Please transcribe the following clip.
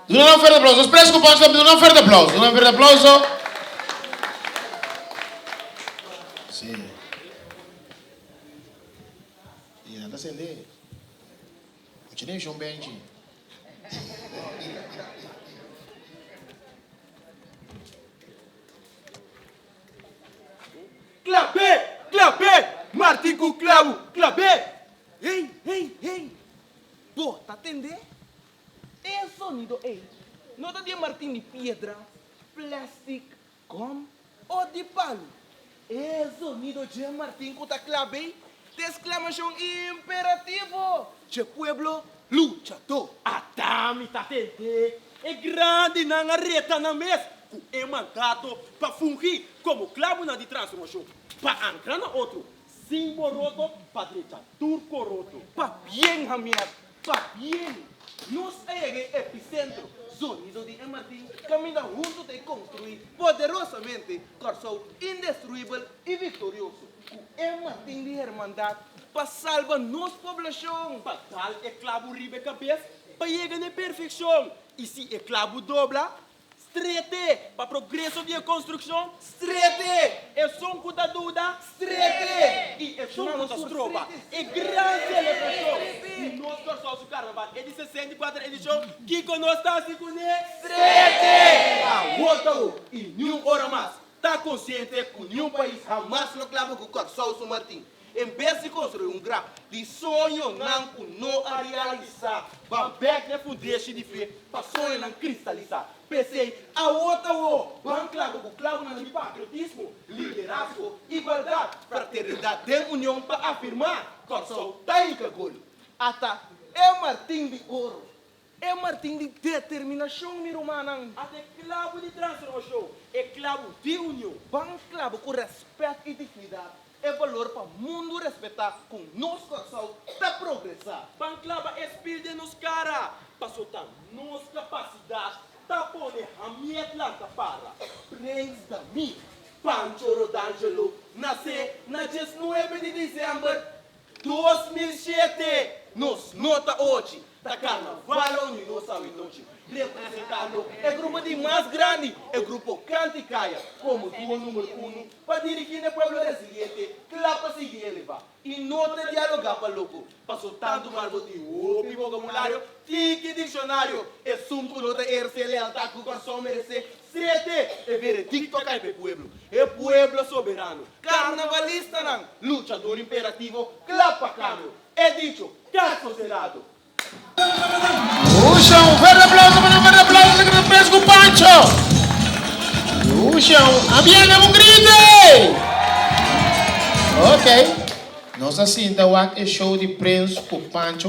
Duna nan un fuerte aplauso. Nos Prins ku Pancho tambe duna nan un fuerte aplauso. Duna nan un fuerte aplauso. Sí. I nan ta sende. Mucha den shon benchi. Klab'é! Klab'é! Martin ku klabu! Klab'é! Hey, hey, hey! Bo ta tende? E sonido ei no ta di e martin di piedra, plastic, gom o di palu. E zonido dje martin ku ta klab'ei ta esklamashon imperativo dje pueblo luchadó. Ata mi ta tende e grandinan a reta nan mes ku e mandato pa fungi komo klabunan di transformashon, pa ankra na otro sin boroto pa drecha tur koroto. Pabien, Hamiet, pabien! Nos a yega e episentro, zonido di e martin kaminda huntu ta e konstruí poderosamente Kòrsou indestruibel i viktorioso ku e martin di hermandat pa salba nos poblashon. Pa dal e klabu riba e kabes pa yega na e perfekshon i si e klabu dobla, Strete! Pa progreso di e konstrukshon, strete! Esun ku ta duda, strete! I esun ku ta stroba e gran selebrashon di nos Kòrsou su karnaval, e di 64 edishon, kiko nos ta hasi kuné? Strete! Awor ta hu i niun ora mas ta konsiente ku niun pais hamas lo klaba ku Kòrsou su Martin. En bes di konstruí un graf di soñonan ku no a realisá, ban bèk na e fundeshi di fe pa soñonan kristalisá. P'esei, awor ta awor, ban klaba ku klabunan di patriotismo, liderazgo, igualdat, fraternidat den union pa afirmá, Kòrsou ta hinka gol! Ata e martin di oro E martin di determinashon, mi rumannan. Ata e klabu di transformashon, e klabu di union. Ban klaba ku rèspèt i dignidat e balor pa mundu respetá ku nos Kòrsou ta progresá. Ban klaba e spil den nos kara, paso ta nos kapasidat ta pone Hamiet lanta para. Prins Damir Pancho Rodangelo nase na diesnuebe di desèmber 2007. Nos no ta ochi. Ta Carnaval a uni nos awe nochi, representando e grupo di mas grandi, e grupo Canticaya, como duo numero uno pa dirigi n'e pueblo resiliente, cla pa sigui eleva y no ta dialoga pa loco, paso tanto mal bo tin hopi vocabulario, tiki diccionario, esun cu no ta eherce lealtad cu Corsou merece, sete, e veredicto a cay p'e pueblo, e pueblo soberano, carnavalistanan, luchador imperativo, cla pa cambio. E dicho, Caso cerrado. Usha un fuerte aplauso pa nan fuerte aplauso pa nan Prins ku Pancho. Usha un abian un grite. Ok. Nos a sinta wak e show di Prins ku Pancho.